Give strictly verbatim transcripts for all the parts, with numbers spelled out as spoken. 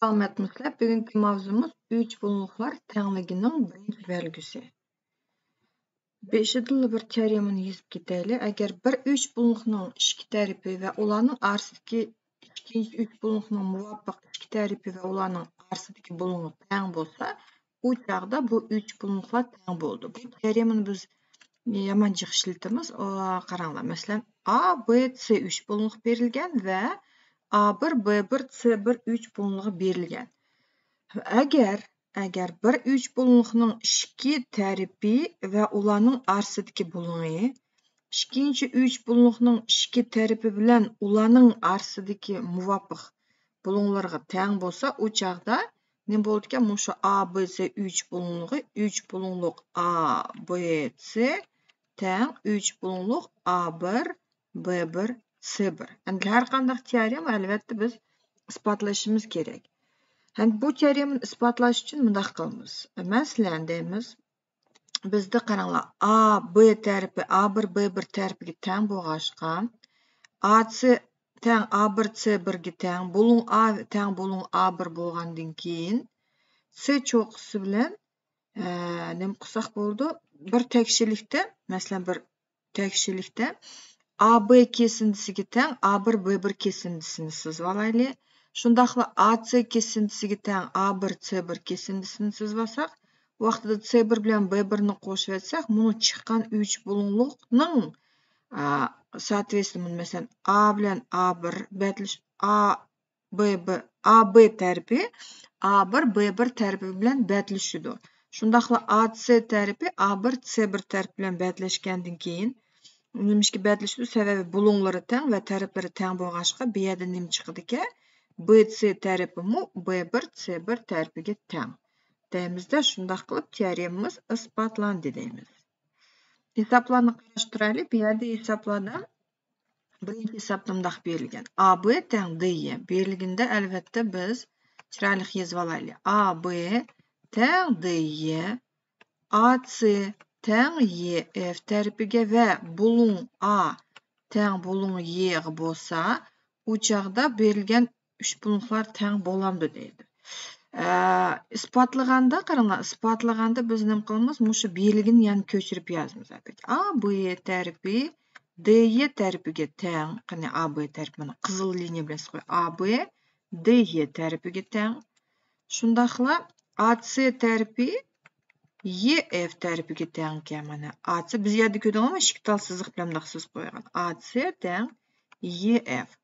سالامەتمۇسىلەر؟ بۈگۈنكى ماۋزۇمىز ئۈچ بۇلۇڭلۇقلار تەڭلىكىنىڭ بىرىنچى بەلگىسى. بېشىدىنلا بىر تېئورېمىنى يېزىپ كېتەيلى. ئەگەر بىر ئۈچ بۇلۇڭلۇقنىڭ ئىككى تەرىپى ۋە ئۇلارنىڭ ئارىسىدىكى ئىككىنچى ئۈچ بۇلۇڭلۇقنىڭ مۇۋاپىق ئىككى تەرىپى ۋە ئۇلارنىڭ ئارىسىدىكى بۇلۇڭلۇق تەڭ بولسا، ئۇ چاغدا بۇ ئۈچ بۇلۇڭلۇقلار تەڭ بولىدۇ. بۇ تېئورېمىنى بىز يامان جىق ئىشلىتىمىز. ئۇ، قاراڭلار، مەسىلەن، ئا، بې، سې ئۈچ بۇلۇڭلۇق بېرىلگەن ۋە ئا بىر، بې بىر، سې بىر ئۈچ بۇلۇڭلۇقى بېرىلگەن. ئەگەر، ئەگەر بىر ئۈچ بۇلۇڭلۇقنىڭ ئىككى تەرىپى ۋە ئۇلارنىڭ ئارىسىدىكى بۇلۇڭى ئىككىنچى ئۈچ بۇلۇڭلۇقنىڭ ئىككى تەرىپى بىلەن ئۇلارنىڭ ئارىسىدىكى مۇۋاپىق بۇلۇڭلىرىغا تەڭ بولسا، ئۇ چاغدا نېمە بولىدىكەن؟ مۇشۇ ئا بې سې ئۈچ بۇلۇڭلۇقى ئۈچ بۇلۇڭلۇق ئا بې سې تەڭ ئۈچ بۇلۇڭلۇق ئا بىر، بې بىر، سې بىر. ئەمدى ھەر قانداق تېئورېما، ئەلۋەتتە، بىز ئىسپاتلىشىمىز كېرەك. ھەم بۇ تېئورېمىنى ئىسپاتلاش ئۈچۈن مۇنداق قىلىمىز. مەسىلەن، دەيمىز، بىزدە قاراڭلار، ئا بې تەرىپى ئا بىر، بې بىر تەرىپىگە تەڭ بولغاچقا، ئا سې تەڭ ئا بىر، سې بىرگە تەڭ، بۇلۇڭ ئا تەڭ بۇلۇڭ ئا بىر بولغاندىن كېيىن، سې چوققىسى بىلەن، ئە، نېمە قىلساق بولىدۇ؟ بىر تەكشىلىكتە، مەسىلەن، بىر تەكشىلىكتە ئا بې كېسىندىسىگە تەڭ ئا بىر، بې بىر كېسىندىسىنى سىزىۋالايلى. شۇنداقلا ئا سې كېسىندىسىگە تەڭ ئا بىر، سې بىر كېسىندىسىنى سىزىۋالساق، ۋاقتىدا سې بىر بىلەن بې بىرنى قوشۇۋەتسەك، مۇنۇ چىققان ئۈچ بۇلۇڭلۇقنىڭ، ئا، ساتىۋېسىدە، مۇنى، مەسىلەن، ئا بىلەن ئا بىر بەتلىش، ئا بې بىر، ئا بې تەرىپى ئا بىر، بې بىر تەرىپى بىلەن بەتلىشىدۇ. شۇنداقلا ئا سې تەرىپى ئا بىر، سې بىر تەرىپى بىلەن بەتلەشكەندىن كېيىن، نېمىشقا بەتلىشىدۇ؟ سەۋەبى بۇلۇڭلىرى تەڭ ۋە تەرەپلىرى تەڭ بولغاچقا، بۇ يەردە نېمە چىقىدىكەن؟ بې سې تەرىپىمۇ بې بىر، سې بىر تەرىپىگە تەڭ دەيمىزدە، شۇنداق قىلىپ تېئورېمىمىز ئىسپاتلاندى دەيمىز. ھېسابلارنى قاراشتۇرايلى. بۇ يەردە ھېسابلاردا بىرىنچى ھېسابتا مۇنداق بېرىلگەن. ئا بې تەڭ دې يې بېرىلگىنىدە، ئەلۋەتتە، بىز چىرايلىق يېزىۋالايلى. ئا بې تەڭ دې يې، ئا سې تەڭ يې ئېف تەرىپىگە ۋە بۇلۇڭ ئا تەڭ بۇلۇڭ يېغا بولسا، ئۇ چاغدا بېرىلگەن ئۈچ بۇلۇڭلۇقلار تەڭ بولامدۇ دەيدۇ. ئە، ئىسپاتلىغاندا، قاراڭلار، ئىسپاتلىغاندا بىز نېمە قىلىمىز؟ مۇشۇ بېرىلگىنى يەنە كۆچۈرۈپ يازىمىز. ئا بې تەرىپى دې يې تەرىپىگە تەڭ. قېنى، ئا بې تەرىپى، مانا، قىزىل لىنىيە بىلەن سىزىپ قوياي. ئا بې دې يې تەرىپىگە تەڭ. شۇنداقلا ئا سې تەرىپى يې ئېف تەرىپىگە تەڭكەن. مانا، ئا سې، بىز يەردە كۆردۇڭلارمۇ، ئىككى تال سىزىق بىلەن مۇنداق سىزىپ قويغان. ئا سې تەڭ يې ئېف.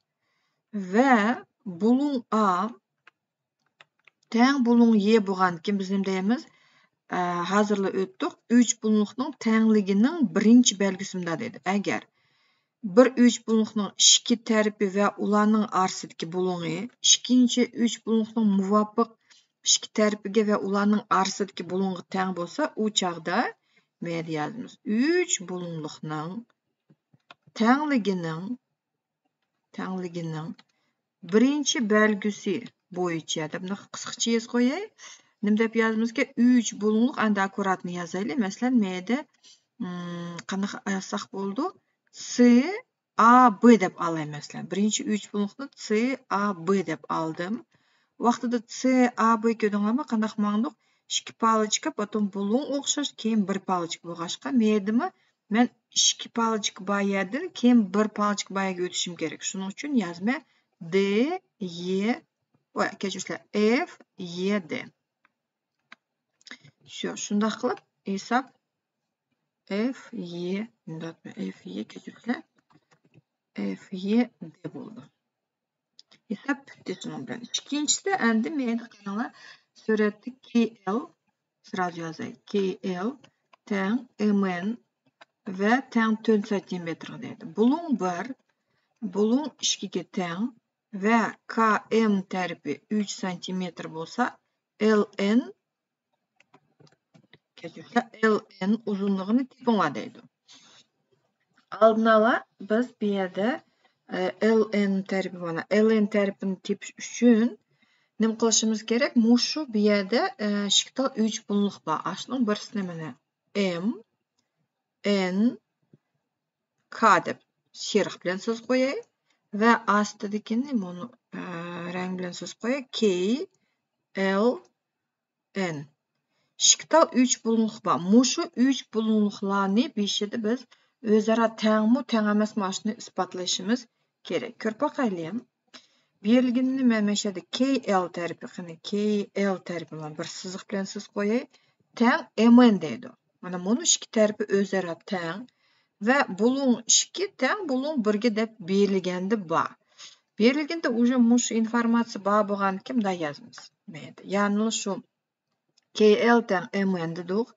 ۋە بۇلۇڭ ئا تەڭ بۇلۇڭ يې بولغاندىكىن بىز نېمە دەيمىز؟ ئە، ھازىرلا ئۆتتۇق. ئۈچ بۇلۇڭلۇقنىڭ تەڭلىكىنىڭ بىرىنچى بەلگىسى مۇنداق دەيدۇ. ئەگەر بىر ئۈچ بۇلۇڭلۇقنىڭ ئىككى تەرىپى ۋە ئۇلارنىڭ ئارىسىدىكى بۇلۇڭى ئىككىنچى ئۈچ بۇلۇڭلۇقنىڭ مۇۋاپىق ئىككى تەرىپىگە ۋە ئۇلارنىڭ ئارىسىدىكى بۇلۇڭغا تەڭ بولسا، ئۇ چاغدا مەيدە يازىمىز. ئۈچ بۇلۇڭلۇقنىڭ تەڭلىكىنىڭ، تەڭلىكىنىڭ بىرىنچى بەلگىسى بويىچە دەپ، مۇنداق قىسقىچە يېزىپ قوياي. نېمە دەپ يازىمىزكەن؟ ئۈچ بۇلۇڭلۇق، ئەندى ئاككۇراتنى يازايلى. مەسىلەن، مەيدە، ئىم، قانداق يازساق بولىدۇ؟ سې ئا بې دەپ ئالاي، مەسىلەن. بىرىنچى ئۈچ بۇلۇڭلۇقنى سې ئا بې دەپ ئالدىم. ۋاقتىدا سې ئا بې كۆردۈڭلارمۇ، قانداق ماڭدۇق؟ ئىككى پالىچكا، پوتوم بۇلۇڭ ئوخشاش، كېيىن بىر پالىچكا بولغاچقا، مەيدىمۇ مەن ئىككى پالىچكا بار يەردىن كېيىن بىر پالىچكا بار يەرگە ئۆتۈشۈم كېرەك. شۇنىڭ ئۈچۈن يازىمەن دې يې، ۋە كەچۈرسىلەر، ئېف يې دې. شۇ، شۇنداق قىلىپ ھېساب ئېف يې، ئېف يې، كەچۈرسىلەر، ئېف يې دې بولدى. ھېساب پۈتتى شۇنىڭ بىلەن. ئىككىنچىسى، ئەندى مەيدە قاراڭلار، سۈرەتتە كېي ئېل، سرازۇ يازاي، كېي ئېل تەڭ ئېم ئېن ۋە تەڭ تۆت سانتىمېتىرغا دەيدۇ. بۇلۇڭ بىر، بۇلۇڭ ئىككىگە تەڭ ۋە كا ئېم تەرىپى ئۈچ سانتىمېتىر بولسا، ئېل ئېن، كەچۈرسىلەر، ئېل ئېن ئۇزۇنلۇقىنى تېپىڭلار دەيدۇ. ئالدىن ئالا بىز بۇ يەردە، ئە، ئېل ئېن تەرىپى، مانا، ئېل ئېن تەرىپىنى تېپىش ئۈچۈن نېمە قىلىشىمىز كېرەك؟ مۇشۇ بۇ يەردە، ئە، ئىككى تال ئۈچ بۇلۇڭلۇق بار. ئاشۇنىڭ بىرسىنى، مانا، ئېم، ئېن، كا دەپ سېرىق بىلەن سىزىپ قوياي ۋە ئاستىدىكىنى مۇنۇ، ئە، رەڭ بىلەن سىزىپ قوياي. كېي L N. ئىككى تال ئۈچ بۇلۇڭلۇق بار. مۇشۇ ئۈچ بۇلۇڭلۇقلارنى بېشىدا بىز ئۆزئارا تەڭمۇ، تەڭ ئەمەسمۇ، ئاشۇنى ئىسپاتلىشىمىز كېرەك. كۆرۈپ باقايلى. بېرىلگىنىنى مەن مەشەدە K L تەرىپى، قېنى K L تەرىپى بىلەن بىر سىزىق بىلەن سىزىپ قوياي. تەڭ M N دەيدۇ. مانا مۇنۇ ئىككى تەرىپى ئۆزئارا تەڭ ۋە بۇلۇڭ ئىككى تەڭ بۇلۇڭ بىرگە دەپ بېرىلگەندە بار. بېرىلگەندە уже مۇشۇ ئىنفورماتسىيە بار بولغاندىكىن مۇنداق يازىمىز. مەيلى. يەنىلا شۇ K L تەڭ M N دېدۇق.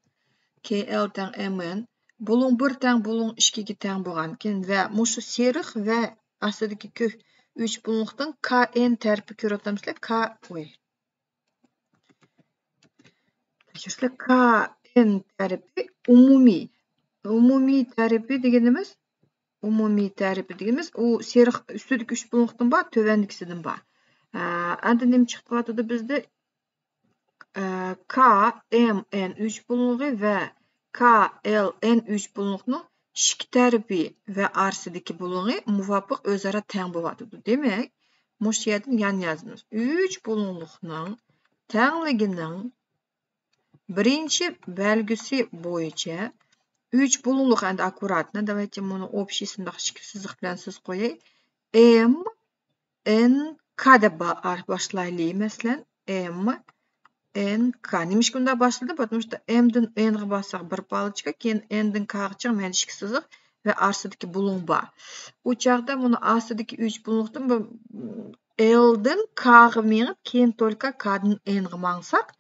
K L تەڭ M N. بۇلۇڭ بىر تەڭ بۇلۇڭ ئىككىگە تەڭ بولغاندىكىن ۋە مۇشۇ سېرىق ۋە ئاستىدىكى كۆك ئۈچ بۇلۇڭلۇقتىن K N تەرىپى كۆرۈۋاتامسىلەر؟ K، ۋوي. كەچۈرسىلەر، K N تەرىپى ئومۇمىي. ئومۇمىي تەرىپى دېگىنىمىز، ئومۇمىي تەرىپى دېگىنىمىز، ئۇ سېرىق ئۈستىدىكى ئۈچ بۇلۇڭلۇقتىن بار، تۆۋەندىكىسىدىن بار. ئە، ئەندى نېمە چىقىۋاتىدۇ بىزدە؟ ئە، K M N ئۈچ بۇلۇڭلۇقى ۋە K L N ئۈچ بۇلۇڭلۇقنىڭ ئىككى تەرىپى ۋە ئارىسىدىكى بۇلۇڭى مۇۋاپىق ئۆزئارا تەڭ بولۇۋاتىدۇ. دېمەك، مۇشۇ يەردىن يەنە يازىمىز. ئۈچ بۇلۇڭلۇقنىڭ تەڭلىكىنىڭ بىرىنچى بەلگىسى بويىچە ئۈچ بۇلۇڭلۇق، ئەندى аккуратно، давайте مۇنى общий سىنداق ئىككى سىزىق بىلەن سىزىپ قوياي. M N K دەپ با-، باشلايلى، مەسىلەن، M N K. نېمىشقا بۇنداق باشلىدىم؟ Потому что M دىن N غا بارساق بىر پالىچكا، كېيىن N دىن K غىچە مەن ئىككى سىزىق ۋە ئارىسىدىكى بۇلۇڭ بار. ئۇ چاغدا مۇنۇ ئاستىدىكى ئۈچ بۇلۇڭلۇقتىن بۇ L دىن K غا مېڭىپ، كېيىن только K دىن N غا ماڭساق،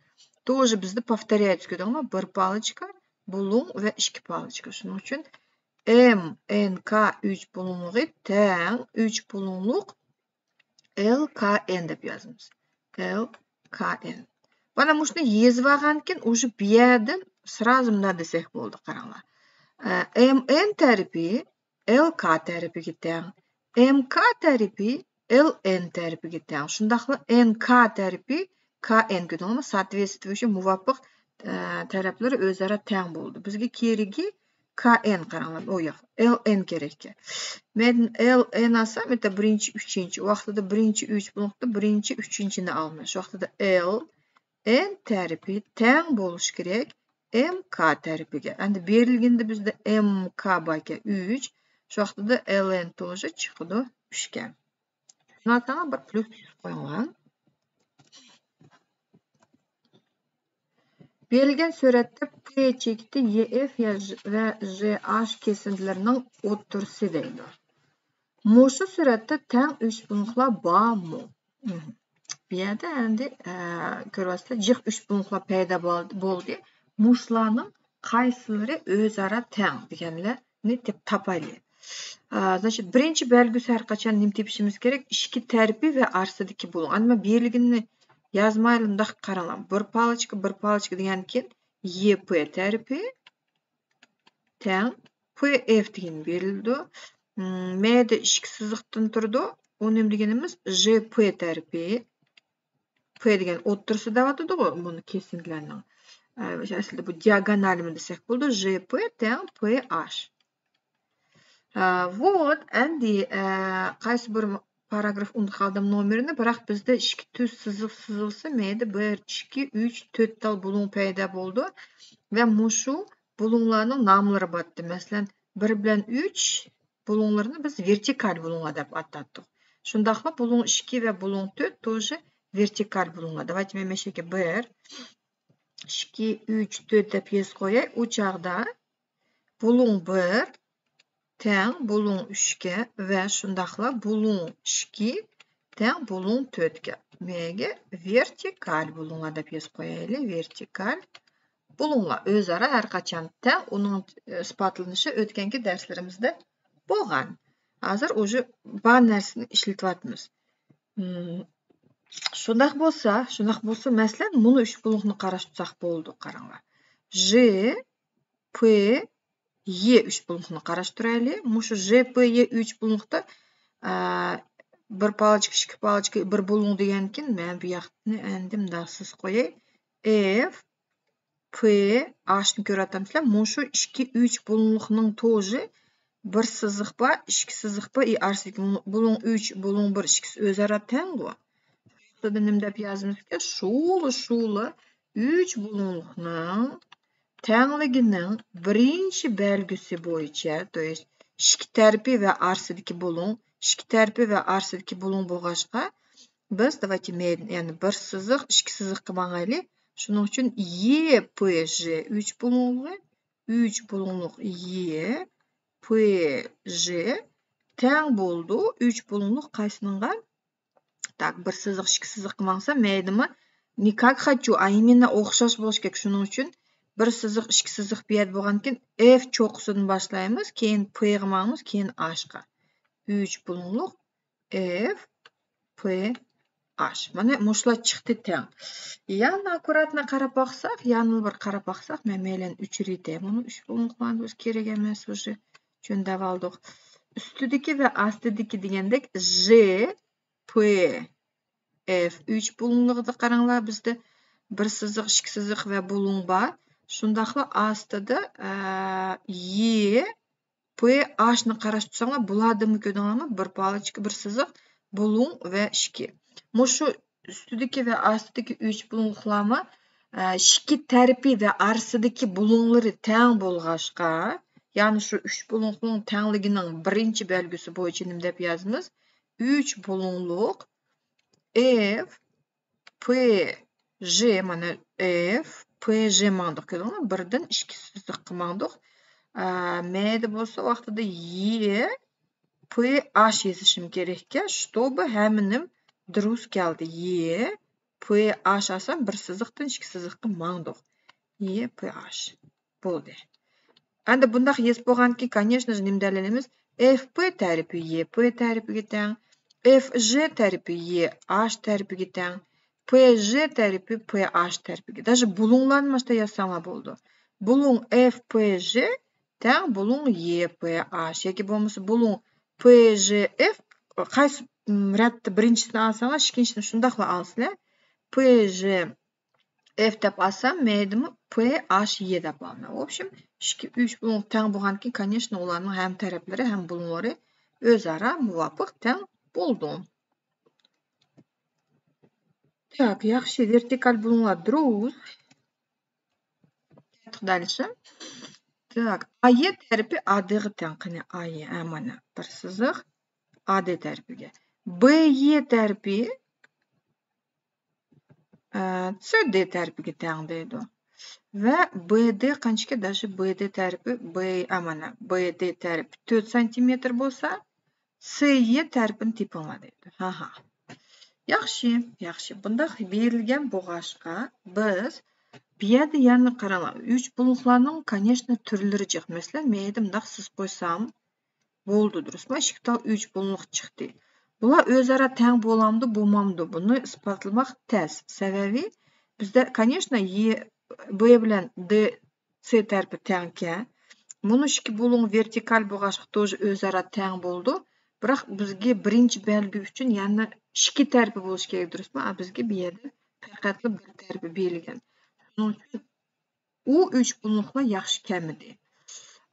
тоже بىزدە повторяется، كۆردۈڭلارمۇ؟ بىر پالىچكا، بۇلۇڭ ۋە ئىككى پالىچكا. شۇنىڭ ئۈچۈن M N K ئۈچ بۇلۇڭلۇقى تەڭ ئۈچ بۇلۇڭلۇق L K N دەپ يازىمىز. L K N. مانا مۇشۇنى يېزىۋالغاندىكىن، уже بۇ يەردىن сразу مۇنداق دېسەك بولدى، قاراڭلار. ئە، M N تەرىپى L K تەرىپىگە تەڭ، M K تەرىپى L N تەرىپىگە تەڭ. شۇنداقلا N K تەرىپى K N، كۆردۈڭلارمۇ؟ Соответствующий، مۇۋاپىق، ئە، تەرەپلىرى ئۆزئارا تەڭ بولدى. بىزگە كېرىكى K N، قاراڭلار، ئۇ ياق. L N كېرەككەن. مەن L N ئالسام، مەيلى، بىرىنچى، ئۈچىنچى. ۋاقتىدا بىرىنچى ئۈچ بۇلۇڭلۇقتا بىرىنچى، ئۈچىنچىنى ئالىمەن. شۇ ۋاقتىدا L N تەرىپى تەڭ بولۇشى كېرەك M K تەرىپىگە. ئەندى بېرىلگىنىدە بىزدە M K باركەن، ئۈچ. شۇ ۋاقتىدا L N тоже چىقىدۇ، ئۈچكە. شۇنداقتا بىر پلۇس يۈز قويۇڭلار. بېرىلگەن سۈرەتتە P چېكىتى Y F ۋە J H كېسىندىلىرىنىڭ ئوتتۇرىسى دەيدۇ. مۇشۇ سۈرەتتە تەڭ ئۈچ بۇلۇڭلۇقلار بارمۇ؟ مم. بۇ يەردە ئەندى، ئە، كۆرۈۋاتىسىلەر، جىق ئۈچ بۇلۇڭلۇقلار پەيدا بول-، بولدى. مۇشۇلارنىڭ قايسىلىرى ئۆزئارا تەڭ دېگەنلەرنى تېپ-، تاپايلى. ئە، значит، بىرىنچى بەلگىسى ھەر قاچان نېمە تېپىشىمىز كېرەك؟ ئىككى تەرىپى ۋە ئارىسىدىكى بۇلۇڭ. ئەمما بېرىلگىنىنى يازمايلى، مۇنداق قاراڭلار. بىر پالىچكا، بىر پالىچكا دېگەندىكىن Y P تەرىپى تەڭ P F دېگەن بېرىلىدۇ. مم، مەيدە ئىككى سىزىقتىن تۇرىدۇ. ئۇ نېمە دېگىنىمىز؟ J P تەرىپى. P دېگەن ئوتتۇرىسى دەۋاتىدۇغۇ بۇنى كېسىندىلەرنىڭ. ئە، ئەسلىدە بۇ دىئاگونالىمۇ دېسەك بولىدۇ. J P تەڭ P H. ئە، вот، ئەمدى، ئە، قايسى بىر پاراگراف ئۇنتۇپ قالدىم نومېرىنى، بىراق بىزدە ئىككى تۈز سىزىق سىزىلسا، مەيدە بىر، ئىككى، ئۈچ، تۆت تال بۇلۇڭ پەيدا بولىدۇ ۋە مۇشۇ بۇلۇڭلارنىڭ ناملىرى بارتتى. مەسىلەن، بىر بىلەن ئۈچ بۇلۇڭلىرىنى بىز ۋېرتىكال بۇلۇڭلار دەپ ئاتاتتۇق. شۇنداقلا بۇلۇڭ ئىككى ۋە بۇلۇڭ تۆت тоже ۋېرتىكال بۇلۇڭلار. Давайте مەن مەشەگە بىر، ئىككى، ئۈچ، تۆت دەپ يېزىپ قوياي. ئۇ چاغدا بۇلۇڭ بىر تەڭ بۇلۇڭ ئۈچكە ۋە شۇنداقلا بۇلۇڭ ئىككى تەڭ بۇلۇڭ تۆتكە. مەيگە ۋېرتىكال بۇلۇڭلار دەپ يېزىپ قويايلى. ۋېرتىكال بۇلۇڭلار ئۆزئارا ھەر قاچان تەڭ، ئۇنىڭ ئىسپاتلىنىشى ئۆتكەنكى دەرسلىرىمىزدە بولغان. ھازىر уже بار نەرسىنى ئىشلىتىۋاتىمىز. مم، شۇنداق بولسا، شۇنداق بولسا، مەسىلەن، مۇنۇ ئۈچ بۇلۇڭنى قاراشتۇرساق بولىدۇ، قاراڭلار. J P Y ئۈچ بۇلۇڭنى قاراشتۇرايلى. مۇشۇ J P Y ئۈچ بۇلۇڭدا، ئە، بىر پالىچكا، ئىككى پالىچكا، بىر بۇلۇڭ دېگەنكىن، مەن بۇ ياقنى ئەندى مۇنداق سىزىپ قوياي. F P H نى كۆرۈۋاتامسىلەر؟ مۇشۇ ئىككى ئۈچ بۇلۇڭلۇقنىڭ توجى بىر سىزىق بار، ئىككى سىزىق بار، ئى، ئارىسىدىكى بۇلۇڭ، بۇلۇڭ ئۈچ، بۇلۇڭ بىر ئىككىسى ئۆزئارا تەڭغۇ. ئاستىدا نېمە دەپ يازىمىزكى؟ شۇلا، شۇلا ئۈچ بۇلۇڭلۇقنىڭ تەڭلىكىنىڭ بىرىنچى بەلگىسى بويىچە، то есть ئىككى تەرىپى ۋە ئارىسىدىكى بۇلۇڭ، ئىككى تەرىپى ۋە ئارىسىدىكى بۇلۇڭ بولغاچقا، بىز، давайте، مەيدىن، يەنى بىر سىزىق، ئىككى سىزىققا ماڭايلى. شۇنىڭ ئۈچۈن ي پ ژ ئۈچ بۇلۇڭلۇقى، ئۈچ بۇلۇڭلۇق ي پ ژ تەڭ بولىدۇ ئۈچ بۇلۇڭلۇق قايسىنىڭغا؟ Так، بىر سىزىق، ئىككى سىزىققا ماڭسا مەيدىمۇ، не как хочу, а именно ئوخشاش بولۇشى كېرەك. شۇنىڭ ئۈچۈن بىر سىزىق، ئىككى سىزىق بۇ يەردە بولغاندىكىن، ئېف چوققىسىدىن باشلايمىز، كېيىن پغا ماڭىمىز، كېيىن ئاشقا. ئۈچ بۇلۇڭلۇق ئېف پ ئاش. مانا مۇشۇلار چىقتى تەڭ. يەنە аккуратно قاراپ باقساق، يەنە بىر قاراپ باقساق، مەن مەيلىنى ئۆچۈرۈۋېتەي. مۇنۇ ئۈچ بۇلۇڭلۇقلارنى بىز كېرەك ئەمەس، уже چۆندەۋالدۇق. ئۈستىدىكى ۋە ئاستىدىكى دېگەندەك ژ پ ئېف ئۈچ بۇلۇڭلۇقىدا قاراڭلار، بىزدە بىر سىزىق، ئىككى سىزىق ۋە بۇلۇڭ بار. شۇنداقلا ئاستىدا، ئە، ي پ ئاشنى قاراش تۇرساڭلار، بۇلاردىنمۇ كۆردۈڭلارمۇ؟ بىر پالىچكا، بىر سىزىق، بۇلۇڭ ۋە ئىككى. مۇشۇ ئۈستىدىكى ۋە ئاستىدىكى ئۈچ بۇلۇڭلۇقلارمۇ، ئە، ئىككى تەرىپى ۋە ئارىسىدىكى بۇلۇڭلىرى تەڭ بولغاچقا، يەنى شۇ ئۈچ بۇلۇڭلۇقنىڭ تەڭلىكىنىڭ بىرىنچى بەلگىسى بويىچە نېمە دەپ يازىمىز؟ ئۈچ بۇلۇڭلۇق ئېف پ ژ، مانا ئېف پ ژ ماڭدۇق، كۆردۈڭلارمۇ؟ بىردىن ئىككى سىزىققا ماڭدۇق. ئە، مەيدە بولسا ۋاقتىدا ي پ ئاش يېزىشىم كېرەككەن، чтобы ھەممىنىم دۇرۇس كەلدى. ي پ ئاش ئالسام، بىر سىزىقتىن ئىككى سىزىققا ماڭدۇق. ي پ ئاش. بولدى. ئەمدى بۇنداق يېزىپ بولغاندىكىن، конечно же، نېمە دەلىلىمىز؟ ئېف پ تەرىپى ي پ تەرىپىگە تەڭ، ئېف ژ تەرىپى ي ئاش تەرىپىگە تەڭ، پ ژ تەرىپى پ ئاش تەرىپىگە. Даже بۇلۇڭلارنى ماشتا يازساڭلار بولىدۇ. بۇلۇڭ ئېف پ ژ تەڭ بۇلۇڭ ي پ ئاش. ياكى بولمىسا بۇلۇڭ پ ژ ئېف، قايسى، م، رەتتە بىرىنچىسىنى ئالساڭلار، ئىككىنچىسىنى شۇنداقلا ئالىسىلەر. پ ژ ئېف دەپ ئالسام، مەيدىمۇ پ ئاش ي دەپ ئالىمەن. В общем، ئىككى، ئۈچ بۇلۇڭ تەڭ بولغاندىكىن، конечно، ئۇلارنىڭ ھەم تەرەپلىرى، ھەم بۇلۇڭلىرى ئۆزئارا مۇۋاپىق تەڭ بولىدۇ. Так، ياخشى، ۋېرتىكال بۇلۇڭلار دۇرۇس. كەتتۇق دەلىشىم. Так، ئا ي تەرىپى ئا دغا تەڭ. قېنى، ئا ي، ئە، مانا، بىر سىزىق ئا د تەرىپىگە. ب ي تەرىپى، ئە، س د تەرىپىگە تەڭ دەيدۇ. ۋە ب د قانچىكى؟ Даже ب د تەرىپى، ب، ئە، مانا، ب د تەرىپى تۆت سانتىمېتىر بولسا، س ي تەرىپىنى تېپىڭلار دەيدۇ. ھا ھا. ياخشى، ياخشى. بۇنداق بېرىلگەن بولغاچقا، بىز بۇ يەردە يەنە قاراڭلار. ئۈچ بۇلۇڭلۇقلارنىڭ، конечно، تۈرلىرى جىق. مەسىلەن، مەيدە مۇنداق سىزىپ قويسام بولدى، دۇرۇسمۇ؟ ئىككى تال ئۈچ بۇلۇڭلۇق چىقتى. بۇلار ئۆزئارا تەڭ بولامدۇ، بولمامدۇ؟ بۇنى ئىسپاتلىماق تەس. سەۋەبى بىزدە، конечно، ي، ب بىلەن د س تەرىپى تەڭكەن. مۇنۇ ئىككى بۇلۇڭ ۋېرتىكال بولغاچقا، тоже ئۆزئارا تەڭ بولىدۇ. بىراق بىزگە بىرىنچى بەلگە ئۈچۈن يەنە ئىككى تەرىپى بولۇشى كېرەك، دۇرۇسمۇ؟ ئا، بىزگە بۇ يەردە پەقەتلا بىر تەرىپى بېرىلگەن. شۇنىڭ ئۈچۈن ئۇ ئۈچ بۇلۇڭلۇقلار ياخشى كەلمىدى.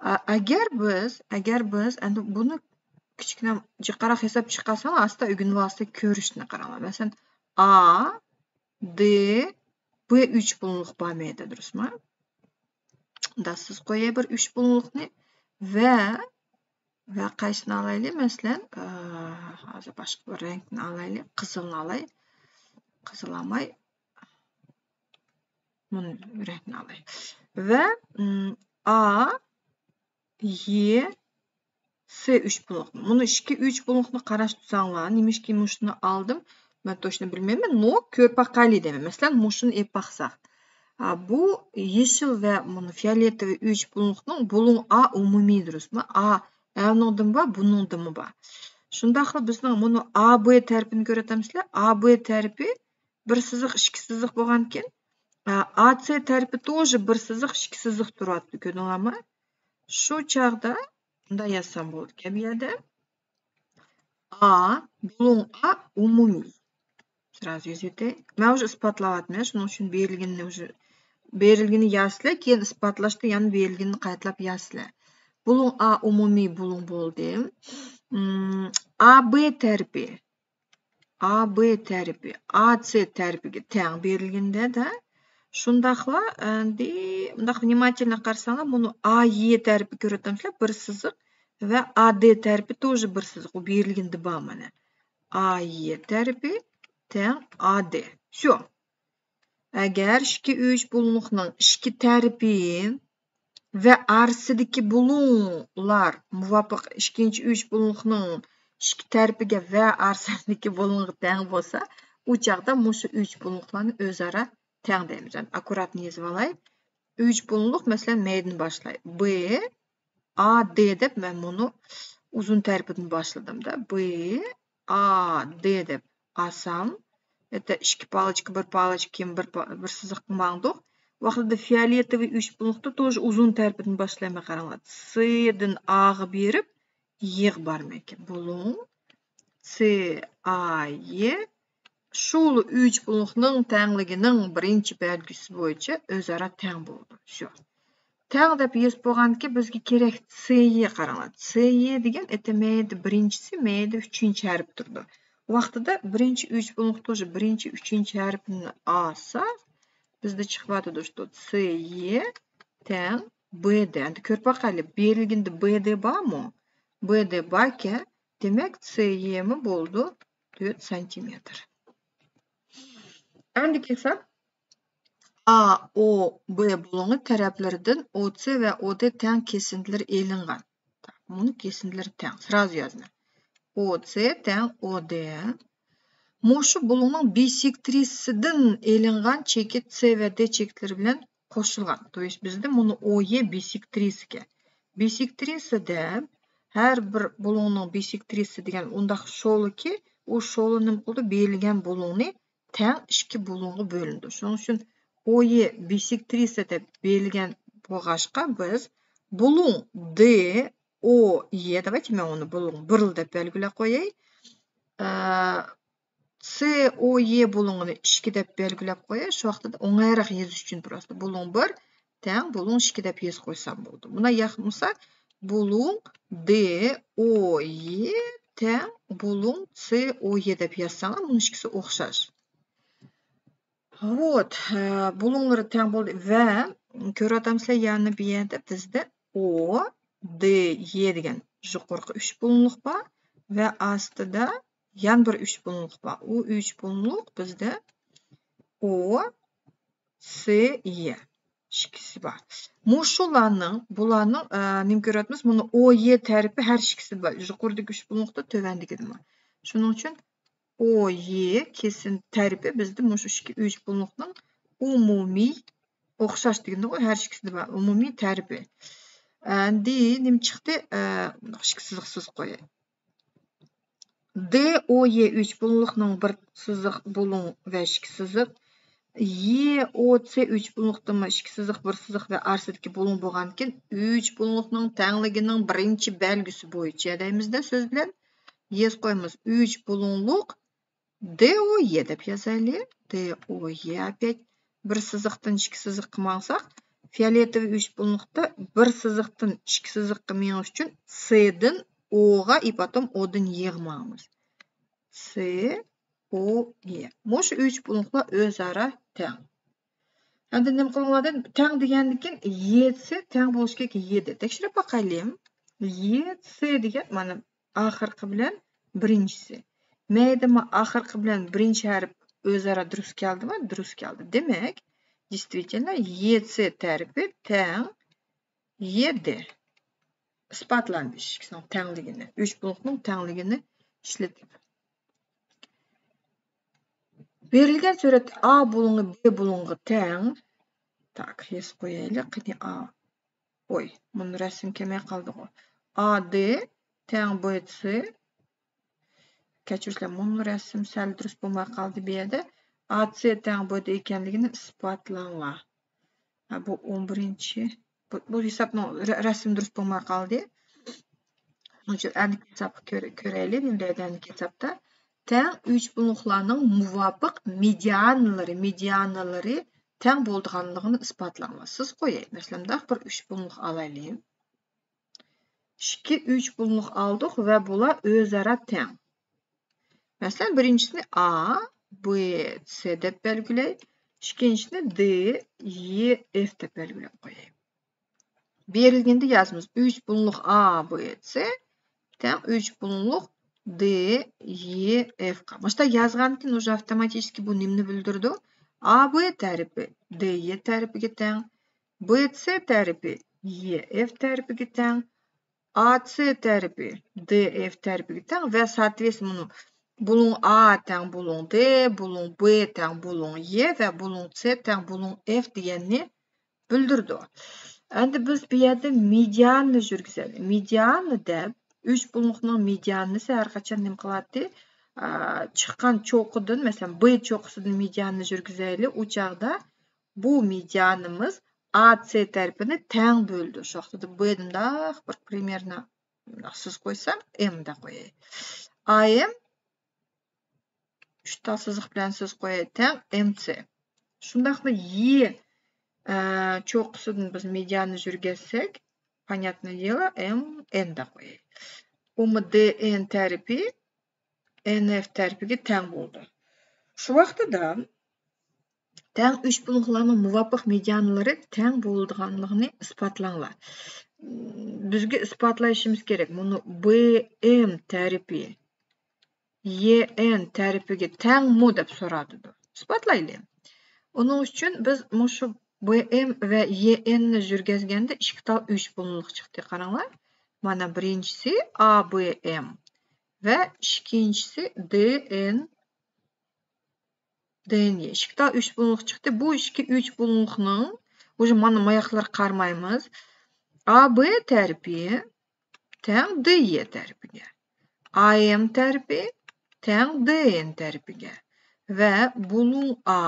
ئا، ئەگەر بىز، ئەگەر بىز ئەمدى بۇنى كىچىككىنە جىقراق ياساپ چىقارساڭلار، ئاستا ئۆگىنىۋالسا كۆرۈشنى قاراڭلار. مەسىلەن، ئا، د، ب ئۈچ بۇلۇڭلۇق بار مەيدە، دۇرۇسمۇ؟ مۇنداق سىزىپ قوياي بىر ئۈچ بۇلۇڭلۇقنى ۋە، ۋە قايسىنى ئالايلى؟ مەسىلەن، ئە، ھازىر باشقا بىر رەڭنى ئالايلى، قىزىلنى ئالاي. قىزىل ئالماي، مۇنۇ رەڭنى ئالاي. ۋە، ئىم، ئا، ي، س ئۈچ بۇلۇڭلۇق. مۇنۇ ئىككى ئۈچ بۇلۇڭلۇقنى قاراش تۇرساڭلار، نېمىشقا مۇشۇنى ئالدىم، مەن точно بىلمەيمەن، نو كۆرۈپ باقايلى دەيمەن. مەسىلەن، مۇشۇنى ئېلىپ باقساق. ئا، بۇ يېشىل ۋە مۇنۇ فىئولېتوۋىي ئۈچ بۇلۇڭلۇقنىڭ بۇلۇڭ ئا ئومۇمىي، دۇرۇسمۇ؟ ئا، ئەنىڭدىمۇ بار، بۇنىڭدىمۇ بار. شۇنداقلا بىزنىڭ مۇنۇ ئا ب تەرىپىنى كۆرۈۋاتامسىلەر؟ ئا ب تەرىپى بىر سىزىق، ئىككى سىزىق بولغانكەن، ئا، ئا س تەرىپى тоже بىر سىزىق، ئىككى سىزىق تۇرۇۋاتىدۇ، كۆردۈڭلارمۇ؟ شۇ چاغدا مۇنداق يازسام بولىدىكەن بۇ يەردە. ئا، بۇلۇڭ ئا ئومۇمىي. سرازۇ يېزىۋېتەي. مەن ئۇژې ئىسپاتلاۋاتىمەن، شۇنىڭ ئۈچۈن بېرىلگىنىنى ئۇژې، بېرىلگىنىنى يازىسىلەر، كېيىن ئىسپاتلاشتا يەنە بېرىلگىنىنى قايتىلاپ يازىسىلەر. بۇلۇڭ ئا ئومۇمىي بۇلۇڭ بولدى. ئىم، ئا ب تەرىپى. A B تەرىپى A C تەرىپىگە تەڭ بېرىلگىنىدە، شۇنداقلا، ئەندى، مۇنداق ۋنىماتېلنو قارىساڭلار، بۇنى A Y تەرىپى كۆرۈۋاتامسىلەر؟ بىر سىزىق ۋە A D تەرىپى тоже بىر سىزىق. ئۇ بېرىلگىنىدە بار مانا. A Y تەرىپى تەڭ A D. شۇ. ئەگەر ئىككى ئۈچ بۇلۇڭلۇقنىڭ ئىككى تەرىپى ۋە ئارىسىدىكى بۇلۇڭلار مۇۋاپىق ئىككىنچى ئۈچ بۇلۇڭلۇقنىڭ ئىككى تەرىپىگە ۋە ئارىسىدىكى بۇلۇڭغا تەڭ بولسا، ئۇ چاغدا مۇشۇ ئۈچ بۇلۇڭلۇقلارنى ئۆزئارا تەڭ دەيمىز. يەنى ئاككۇراتنى يېزىۋالاي. ئۈچ بۇلۇڭلۇق، مەسىلەن، مەيدىن باشلاي. B A D دەپ مەن بۇنى ئۇزۇن تەرىپىدىن باشلىدىم-دە. B A D دەپ ئالسام، ئەتە ئىككى پالوچكا، بىر پالوچكا، كېيىن بىر پا-، بىر سىزىققا ماڭدۇق. ۋاقتىدا فىئولېتوۋىي ئۈچ بۇلۇڭلۇقتا тоже ئۇزۇن تەرىپىدىن باشلايمەن، قاراڭلار. C دىن A غا بېرىپ، Y غا بارمايكەن. بۇلۇڭ C A Y شۇلا ئۈچ بۇلۇڭلۇقنىڭ تەڭلىكىنىڭ بىرىنچى بەلگىسى بويىچە ئۆزئارا تەڭ بولىدۇ. شۇ. تەڭ دەپ يېزىپ بولغاندىكىن بىزگە كېرەك C Y، قاراڭلار. C Y دېگەن ئەتە مەيدە بىرىنچىسى، مەيدە ئۈچىنچى ھەرپ تۇرىدۇ. ۋاقتىدا بىرىنچى ئۈچ بۇلۇڭلۇق тоже بىرىنچى، ئۈچىنچى ھەرپىنى ئالساق، بىزدە چىقىۋاتىدۇ، что C Y تەڭ B D. ئەمدى كۆرۈپ باقايلى، بېرىلگىنىدە B D بارمۇ؟ B D باركەن، دېمەك، C Y مۇ بولىدۇ تۆت سانتىمېتىر. ئەمدىكى ھېساب، A O B بۇلۇڭى تەرەپلىرىدىن O C ۋە O D تەڭ كېسىندىلىرى ئېلىنغان. بۇنى كېسىندىلىرى تەڭ. سرازۇ يازىمەن. O C تەڭ O D. مۇشۇ بۇلۇڭنىڭ بىسېكترىسىدىن ئېلىنغان چېكىت C ۋە D چېكىتلىرى بىلەن قوشۇلغان. То есть بىزدە مۇنى O Y بىسېكترىسىكەن. بىسېكترىسىدە ھەر بىر بۇلۇڭنىڭ بىسېكترىسى دېگەن ئۇنداق شولىكى، ئۇ شولا نېمە قىلىدۇ؟ بېرىلگەن بۇلۇڭنى تەڭ ئىككى بۇلۇڭغا بۆلۈنىدۇ. شۇنىڭ ئۈچۈن O Y بىسېكترىسى دەپ بېرىلگەن بولغاچقا، بىز بۇلۇڭ D O Y، давайте مەن ئۇنى بۇلۇڭ بىر دەپ بەلگىلەپ قوياي. ئە، C O Y بۇلۇڭىنى ئىككى دەپ بەلگىلەپ قوياي. شۇ ۋاقتىدا ئوڭايراق يېزىش ئۈچۈن просто بۇلۇڭ بىر تەڭ بۇلۇڭ ئىككى دەپ يېزىپ قويسام بولدى. مۇنا ياقمىسا، بۇلۇڭ D O Y تەڭ بۇلۇڭ C O Y دەپ يازساڭلار، بۇنىڭ ئىككىسى ئوخشاش. Вот، ئە، بۇلۇڭلىرى تەڭ بولدى ۋە كۆرۈۋاتامسىلەر، يەنە بۇ يەردە بىزدە O D Y دېگەن يۇقىرىقى ئۈچ بۇلۇڭلۇق بار ۋە ئاستىدا يەنە بىر ئۈچ بۇلۇڭلۇق بار. ئۇ ئۈچ بۇلۇڭلۇق بىزدە O C Y ئىككىسى بار. مۇشۇلارنىڭ، بۇلارنىڭ، ئە، نېمە كۆرۈۋاتىمىز؟ مۇنى O Y تەرىپى ھەر ئىككىسىدە بار. يۇقىرىدىكى ئۈچ بۇلۇڭلۇقتا، تۆۋەندىكىدىمۇ. شۇنىڭ ئۈچۈن O Y كېسىن تەرىپى بىزدە مۇشۇ ئىككى ئۈچ بۇلۇڭلۇقنىڭ ئومۇمىي، ئوخشاش دېگىنىدىغۇ، ھەر ئىككىسىدە بار، ئومۇمىي تەرىپى. ئەمدى نېمە چىقتى؟ ئە، مۇنداق ئىككى سىزىق سىزىپ قوياي. D O Y ئۈچ بۇلۇڭلۇقنىڭ بىر سىزىق بۇلۇڭ ۋە ئىككى سىزىق. Y O C ئۈچ بۇلۇڭلۇقتىمۇ ئىككى سىزىق، بىر سىزىق ۋە ئارىسىدىكى بۇلۇڭ بولغاندىكىن، ئۈچ بۇلۇڭلۇقنىڭ تەڭلىكىنىڭ بىرىنچى بەلگىسى بويىچە دەيمىزدە سۆز بىلەن. يېزىپ قويىمىز. ئۈچ بۇلۇڭلۇق D O Y دەپ يازايلى. D O Y ئاپەت. بىر سىزىقتىن ئىككى سىزىققا ماڭساق، فىئولېتوۋىي ئۈچ بۇلۇڭلۇقتا بىر سىزىقتىن ئىككى سىزىققا مېڭىش ئۈچۈن C دىن O غا، ئى پوتوم O دىن Y غا ماڭىمىز. C O Y. مۇشۇ ئۈچ بۇلۇڭلۇقلار ئۆزئارا تەڭ. ئەمدى نېمە قىلىڭلار دېدى؟ تەڭ دېگەندىن كېيىن Y C تەڭ بولۇشى كېرەك Y D. تەكشۈرۈپ باقايلى. Y C دېگەن مانا ئاخىرقى بىلەن بىرىنچىسى. مەيدىمۇ ئاخىرقى بىلەن بىرىنچى ھەرپ ئۆزئارا دۇرۇس كەلدىمۇ؟ دۇرۇس كەلدى. دېمەك، действительно Y C تەرىپى تەڭ Y D. ئىسپاتلاندى ئىككىسىنىڭ تەڭلىكىنى. ئۈچ بۇلۇڭلۇقنىڭ تەڭلىكىنى ئىشلىتىپ. بېرىلگەن سۈرەتتە A بۇلۇڭى B بۇلۇڭىغا تەڭ. تاك، يېزىپ قويايلى. قېنى A. ئوي، مۇنۇ رەسىم كەلمەي قالدىغۇ. A D تەڭ B C. كەچۈرۈڭلار، مۇنۇ رەسىم سەل دۇرۇس بولماي قالدى بۇ يەردە. A C تەڭ B D ئىكەنلىكىنى ئىسپاتلاڭلار. ھە، بۇ ئون بىرىنچى. بۇ، بۇ ھېسابنىڭ رە-، رەسىمى دۇرۇس بولماي قالدى. شۇنىڭ ئۈچۈن ئەندىكى ھېسابقا كۆر-، كۆرەيلى، نېمە دەيدۇ ئەندىكى ھېسابتا. تەڭ ئۈچ بۇلۇڭلۇقلارنىڭ مۇۋاپىق مېدىانىلىرى، مېدىانىلىرى تەڭ بولىدىغانلىقىنى ئىسپاتلاڭلار. سىز قوياي. مەسىلەن، مۇنداق بىر ئۈچ بۇلۇڭلۇق ئالايلى. ئىككى ئۈچ بۇلۇڭلۇق ئالدۇق ۋە بۇلار ئۆزئارا تەڭ. مەسىلەن، بىرىنچىسىنى ئا، بې، سې دەپ بەلگىلەي. ئىككىنچىسىنى دې، يې، ئېف دەپ بەلگىلەپ قوياي. بېرىلگىنىدە يازىمىز. ئۈچ بۇلۇڭلۇق ئا، بې، سې تەڭ ئۈچ بۇلۇڭلۇق دې، يې، ئېفقا. مۇشۇنداق يازغاندىن كېيىن ئۇژې ئاپتوماتىچېسكى بۇ نېمىنى بىلدۈرىدۇ؟ ئا بې تەرىپى دې، يې تەرىپىگە تەڭ، بې، سې تەرىپى يې، ئېف تەرىپىگە تەڭ، ئا، سې تەرىپى دې، ئېف تەرىپىگە تەڭ ۋە، ساتىۋېس، مۇنۇ بۇلۇڭ ئا تەڭ بۇلۇڭ دې، بۇلۇڭ بې تەڭ بۇلۇڭ يې ۋە بۇلۇڭ سې تەڭ بۇلۇڭ ئېف دېگەننى بىلدۈرىدۇ. ئەمدى بىز بۇ يەردە مېدىاننى يۈرگۈزەيلى. مېدىاننى دەپ، ئۈچ بۇلۇڭلۇقنىڭ مېدىانىسى ھەر قاچان نېمە قىلاتتى؟ ئا، چىققان چوققىدىن، مەسىلەن، بې چوققىسىدىن مېدىاننى يۈرگۈزەيلى. ئۇ چاغدا بۇ مېدىانىمىز ئا سې تەرىپىنى تەڭ بۆلىدۇ. شۇ ۋاقىتتا بې مۇنداق بىر پىرىمېرنى سىزىپ قويسام، ئېم دەپ قوياي. ئا ئېم ئۈچ تال سىزىق بىلەن سىزىپ قوياي، تەڭ ئېم سې. شۇنداقلا يې، ئە، چوققىسىدىن بىز مېدىاننى يۈرگۈزسەك، понятное дело، ئېم ئېن دەپ قوياي. ئۇمۇ دې ئېن تەرىپى ئېن ئېف تەرىپىگە تەڭ بولىدۇ. شۇ ۋاقتىدا تەڭ ئۈچ بۇلۇڭلۇقلارنىڭ مۇۋاپىق مېدىانلىرى تەڭ بولىدىغانلىقىنى ئىسپاتلاڭلار. بىزگە ئىسپاتلايشىمىز كېرەك. مۇنۇ بې ئېم تەرىپى يې ئېن تەرىپىگە تەڭمۇ دەپ سورىدى. ئىسپاتلايلى. ئۇنىڭ ئۈچۈن بىز مۇشۇ بې ئېم ۋە يې ئېننى يۈرگۈزگەندە ئىككى تال ئۈچ بۇلۇڭلۇق چىقتى. قاراڭلار. مانا بىرىنچىسى ئا بې ئېم ۋە ئىككىنچىسى دې ئېن دې ئېن يې. ئىككى تال ئۈچ بۇلۇڭلۇق چىقتى. بۇ ئىككى ئۈچ بۇلۇڭلۇقنىڭ، ئۇژې مانا ماياقلىرى قارىمايمىز. ئا بې تەرىپى تەڭ دې يې تەرىپىگە. ئا ئېم تەرىپى تەڭ دې ئېن تەرىپىگە. ۋە بۇلۇڭ ئا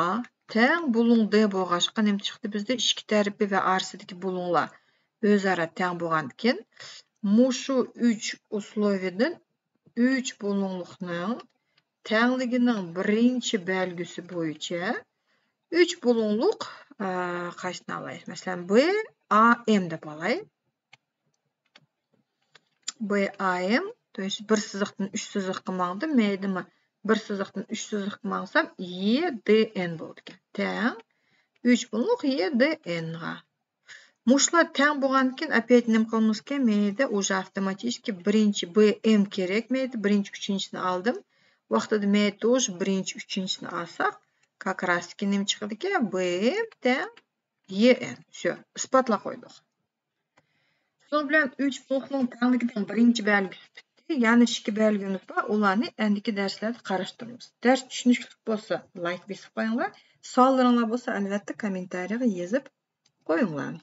تەڭ بۇلۇڭ دې بولغاچقا نېمە چىقتى بىزدە؟ ئىككى تەرىپى ۋە ئارىسىدىكى بۇلۇڭلار ئۆزئارا تەڭ بولغاندىكىن، مۇشۇ ئۈچ ئۇسلوۋىيىدىن ئۈچ بۇلۇڭلۇقنىڭ تەڭلىكىنىڭ بىرىنچى بەلگىسى بويىچە ئۈچ بۇلۇڭلۇق، ئە، قايسىنى ئالاي؟ مەسىلەن، بې ئا ئېم دەپ ئالاي. بې ئا ئېم، то есть بىر سىزىقتىن ئۈچ سىزىققا ماڭدىم، مەيدىمۇ بىر سىزىقتىن ئۈچ سىزىققا ماڭسام، يې دې ئېن بولىدىكەن. تەڭ ئۈچ بۇلۇڭلۇق يې دې ئېنغا. مۇشۇلار تەڭ بولغاندىن كېيىن، ئاپېت نېمە قىلىمىز ئىكەن؟ مەيدە، ئۇژې ئاپتوماتىچېسكى بىرىنچى بې ئېم كېرەك، مەيدە، بىرىنچى ئۈچىنچىسىنى ئالدىم. ۋاقتىدا مەيدە، توژې بىرىنچى ئۈچىنچىسىنى ئالساق، كاك راستىكى نېمە چىقىدىكەن؟ بې ئېم تەڭ يې ئېن. شۇ، ئىسپاتلاپ قويدۇق. شۇنىڭ بىلەن ئۈچ بۇلۇڭلۇقنىڭ تەڭلىكىنىڭ بىرىنچى بەلگىسى پۈتتى. يەنە ئىككى بەلگىمىز بار. ئۇلارنى ئەندىكى دەرسلەردە قاراشتۇرىمىز. دەرس چۈشىنىشلىك بولسا، لايك بېسىپ قويۇڭلار. سوئاللىرىڭلار بولسا، ئەلۋەتتە، كوممېنتارىيغا يېزىپ قويۇڭلار.